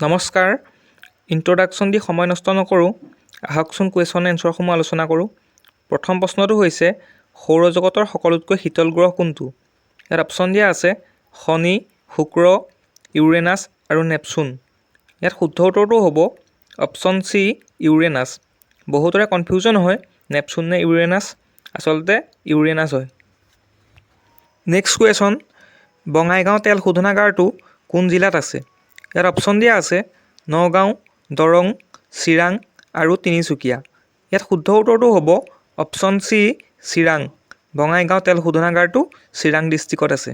নমস্কাৰ। ইণ্ট্ৰডাকশ্যন দি সময় নষ্ট নকৰোঁ। আহকচোন, কুৱেশ্যন এনচাৰসমূহ আলোচনা কৰোঁ। প্ৰথম প্ৰশ্নটো হৈছে, সৌৰজগতৰ সকলোতকৈ শীতল গ্ৰহ কোনটো? ইয়াত অপশ্যন দিয়া আছে শনি, শুক্ৰ, ইউৰেনাছ আৰু নেপচুন। ইয়াত শুদ্ধ উত্তৰটো হ'ব অপশ্যন চি, ইউৰেনাছ। বহুতৰে কনফিউজন হয়, নেপচুন নে ইউৰেনাছ। আচলতে ইউৰেনাছ হয়। নেক্সট কুৱেশ্যন, বঙাইগাঁও তেল শোধনাগাৰটো কোন জিলাত আছে? ইয়াত অপশ্যন দিয়া আছে নগাঁও, দৰং, চিৰাং আৰু তিনিচুকীয়া। ইয়াত শুদ্ধ উত্তৰটো হ'ব অপশ্যন চি, চিৰাং। বঙাইগাঁও তেল শোধনাগাৰটো চিৰাং ডিষ্ট্ৰিক্টত আছে।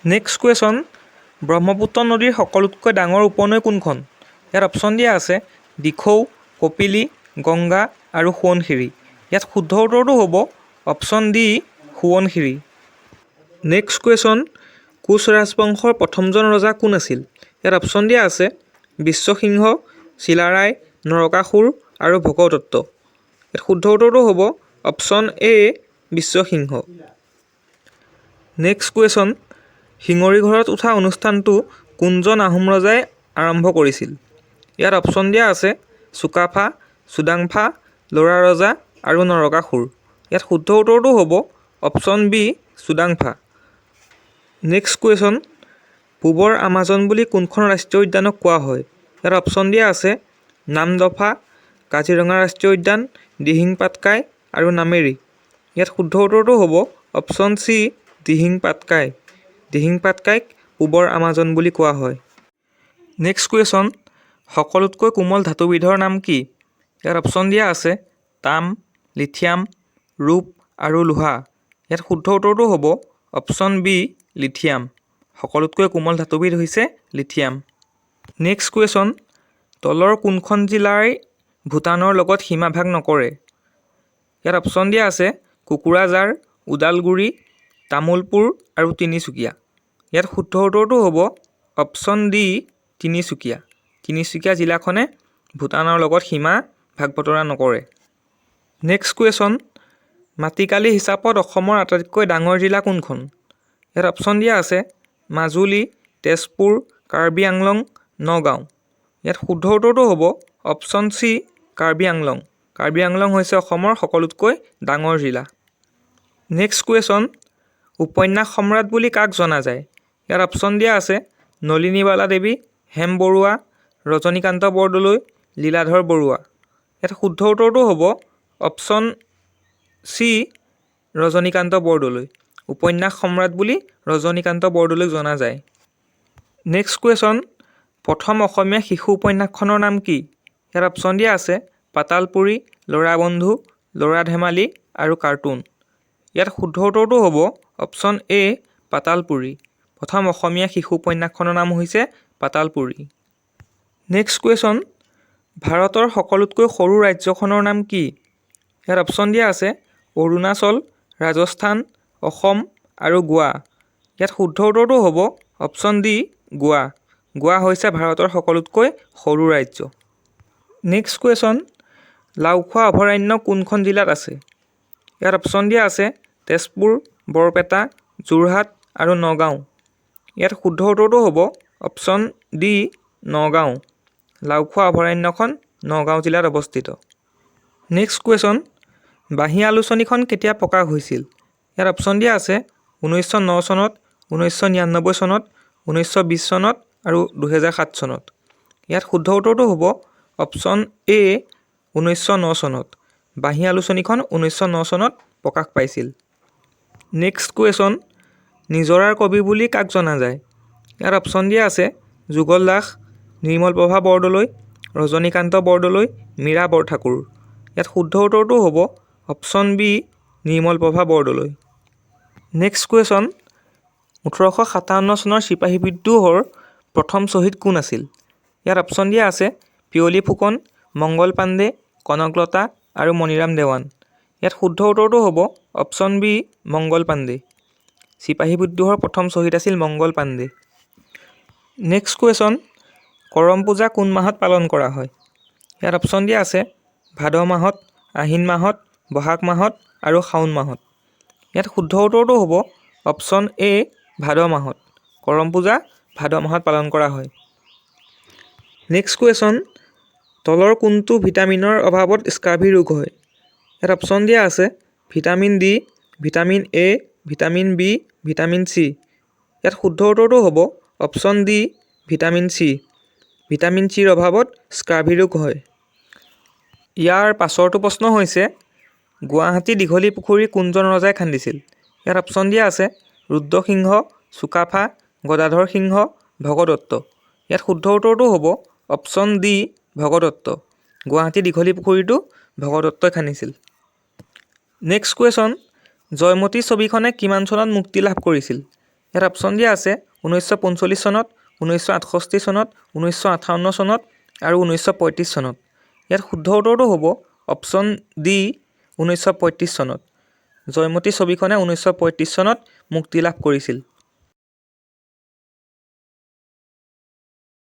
নেক্সট কুৱেশ্যন, ব্ৰহ্মপুত্ৰ নদীৰ সকলোতকৈ ডাঙৰ উপনৈ কোনখন? ইয়াত অপশ্যন দিয়া আছে দিখৌ, কপিলী, গংগা আৰু সোৱণশিৰি। ইয়াত শুদ্ধ উত্তৰটো হ'ব option D, Subansiri. Next question, Koch ৰাজবংশৰ প্ৰথমজন ৰজা কোন আছিল? ইয়াত অপশ্যন দিয়া আছে বিশ্বসিংহ, চিলাৰায়, নৰকাসুৰ আৰু ভগদত্ত। ইয়াত শুদ্ধ উত্তৰটো হ'ব option A, Bishwasingha. Next question, শিঙৰি ঘৰত উঠা অনুষ্ঠানটো কোনজন আহোম ৰজাই আৰম্ভ কৰিছিল? ইয়াত অপশ্যন দিয়া আছে চুকাফা, চুডাংফা, ল'ৰা ৰজা আৰু নৰকাসুৰ। ইয়াত শুদ্ধ উত্তৰটো হ'ব option B, Sudangphaa. Next question, পূবৰ আমাজন বুলি কোনখন ৰাষ্ট্ৰীয় উদ্যানক কোৱা হয়? ইয়াত অপশ্যন দিয়া আছে নামদফা, কাজিৰঙা ৰাষ্ট্ৰীয় উদ্যান, দিহিং পাটকাই আৰু নামেৰি। ইয়াত শুদ্ধ উত্তৰটো হ'ব অপশ্যন চি, দিহিং পাটকাই। দিহিং পাটকাইক পূবৰ আমাজন বুলি কোৱা হয়। নেক্সট কুৱেশ্যন, সকলোতকৈ কোমল ধাতুবিধৰ নাম কি? ইয়াত অপশ্যন দিয়া আছে তাম, লিথিয়াম, ৰূপ আৰু লোহা। ইয়াত শুদ্ধ উত্তৰটো হ'ব অপশ্যন বি, লিথিয়াম। সকলোতকৈ কোমল ধাতুবিধ হৈছে লিথিয়াম। নেক্সট কুৱেশ্যন, তলৰ কোনখন জিলাই ভূটানৰ লগত সীমা ভাগ নকৰে? ইয়াত অপশ্যন দিয়া আছে কোকৰাঝাৰ, ওদালগুৰি, তামুলপুৰ আৰু তিনিচুকীয়া। ইয়াত শুদ্ধ উত্তৰটো হ'ব অপশ্যন ডি, তিনিচুকীয়া। তিনিচুকীয়া জিলাখনে ভূটানৰ লগত সীমা ভাগ বতৰা নকৰে। নেক্সট কুৱেশ্যন, মাটিকালি হিচাপত অসমৰ আটাইতকৈ ডাঙৰ জিলা কোনখন? ইয়াত অপশ্যন দিয়া আছে মাজুলী, তেজপুৰ, কাৰ্বি আংলং, নগাঁও। ইয়াত শুদ্ধ উত্তৰটো হ'ব অপশ্যন চি, কাৰ্বি আংলং। কাৰ্বি আংলং হৈছে অসমৰ সকলোতকৈ ডাঙৰ জিলা। নেক্সট কুৱেশ্যন, উপন্যাস সম্ৰাট বুলি কাক জনা যায়? ইয়াত অপশ্যন দিয়া আছে নলিনীবালা দেৱী, হেম বৰুৱা, ৰজনীকান্ত বৰদলৈ, লীলাধৰ বৰুৱা। ইয়াত শুদ্ধ উত্তৰটো হ'ব অপশ্যন চি, ৰজনীকান্ত বৰদলৈ। উপন্যাস সম্ৰাট বুলি ৰজনীকান্ত বৰদলৈক জনা যায়। নেক্সট কুৱেশ্যন, প্ৰথম অসমীয়া শিশু উপন্যাসখনৰ নাম কি? ইয়াত অপশ্যন দিয়া আছে পাতালপুৰী, ল'ৰা বন্ধু, ল'ৰা ধেমালি আৰু কাৰ্টুন। ইয়াত শুদ্ধ উত্তৰটো হ'ব অপশ্যন এ, পাতালপুৰী। প্ৰথম অসমীয়া শিশু উপন্যাসখনৰ নাম হৈছে পাতালপুৰী। নেক্সট কুৱেশ্যন, ভাৰতৰ সকলোতকৈ সৰু ৰাজ্যখনৰ নাম কি? ইয়াত অপশ্যন দিয়া আছে অৰুণাচল, ৰাজস্থান, অসম আৰু গোৱা। ইয়াত শুদ্ধ উত্তৰটো হ'ব অপশ্যন ডি, গোৱা। গোৱা হৈছে ভাৰতৰ সকলোতকৈ সৰু ৰাজ্য। নেক্সট কুৱেশ্যন, লাওখোৱা অভয়াৰণ্য কোনখন জিলাত আছে? ইয়াত অপশ্যন দিয়া আছে তেজপুৰ, বৰপেটা, যোৰহাট আৰু নগাঁও। ইয়াত শুদ্ধ উত্তৰটো হ'ব অপশ্যন ডি, নগাঁও। লাওখোৱা অভয়াৰণ্যখন নগাঁও জিলাত অৱস্থিত। নেক্সট কুৱেশ্যন, বাঁহী আলোচনীখন কেতিয়া প্ৰকাশ হৈছিল? ইয়াত অপশ্যন দিয়া আছে 1909 চনত, 1999 চনত, 1920 চনত আৰু 2007 চনত। ইয়াত শুদ্ধ উত্তৰটো হ'ব অপশ্যন এ, 1909 চনত। বাঁহী আলোচনীখন 1909 চনত প্ৰকাশ পাইছিল। নেক্সট কুৱেশ্যন, নিজৰাৰ কবি বুলি কাক জনা যায়? ইয়াত অপশ্যন দিয়া আছে যুগল দাস, নিৰ্মল প্ৰভা বৰদলৈ, ৰজনীকান্ত বৰদলৈ, মীৰা বৰঠাকুৰ। ইয়াত শুদ্ধ উত্তৰটো হ'ব option B, Nirmal Prabha Bordoloi. Next question, 1857 চনৰ চিপাহী বিদ্ৰোহৰ প্ৰথম শ্বহীদ কোন আছিল? ইয়াত অপশ্যন দিয়া আছে পিয়লি ফুকন, মংগল পাণ্ডে, কনকলতা আৰু মণিৰাম দেৱান। ইয়াত শুদ্ধ উত্তৰটো হ'ব অপশ্যন বি, মংগল পাণ্ডে। চিপাহী বিদ্ৰোহৰ প্ৰথম শ্বহীদ আছিল মংগল পাণ্ডে। নেক্সট কুৱেশ্যন, কৰম পূজা কোন মাহত পালন কৰা হয়? ইয়াত অপশ্যন দিয়া আছে ভাদ মাহত, আহিন মাহত, বহাগ মাহত আৰু শাওণ মাহত। ইয়াত শুদ্ধ উত্তৰটো হ'ব অপশ্যন এ, ভাদ মাহত। কৰম পূজা ভাদ মাহত পালন কৰা হয়। নেক্সট কুৱেশ্যন, তলৰ কোনটো ভিটামিনৰ অভাৱত স্কাৰ্ভি ৰোগ হয়? ইয়াত অপশ্যন দিয়া আছে vitamin D, vitamin A, vitamin B, vitamin C. ইয়াত শুদ্ধ উত্তৰটো হ'ব option D, vitamin C. Vitamin চিৰ অভাৱত স্কাৰ্ভি ৰোগ হয়। ইয়াৰ পাছৰটো প্ৰশ্ন হৈছে, গুৱাহাটী দীঘলী পুখুৰী কোনজন ৰজাই খান্দিছিল? ইয়াত অপশ্যন দিয়া আছে ৰুদ্ৰসিংহ, চুকাফা, গদাধৰ সিংহ, ভগদত্ত। ইয়াত শুদ্ধ উত্তৰটো হ'ব অপশ্যন ডি, ভগদত্ত। গুৱাহাটী দীঘলী পুখুৰীটো ভগদত্তই খান্দিছিল। নেক্সট কুৱেশ্যন, জয়মতী ছবিখনে কিমান চনত মুক্তি লাভ কৰিছিল? ইয়াত অপশ্যন দিয়া আছে 1945 চনত, 1968 চনত, 1958 চনত আৰু 1935 চনত। ইয়াত শুদ্ধ উত্তৰটো হ'ব অপশ্যন ডি, 1935 চনত। জয়মতী ছবিখনে 1935 চনত মুক্তি লাভ কৰিছিল।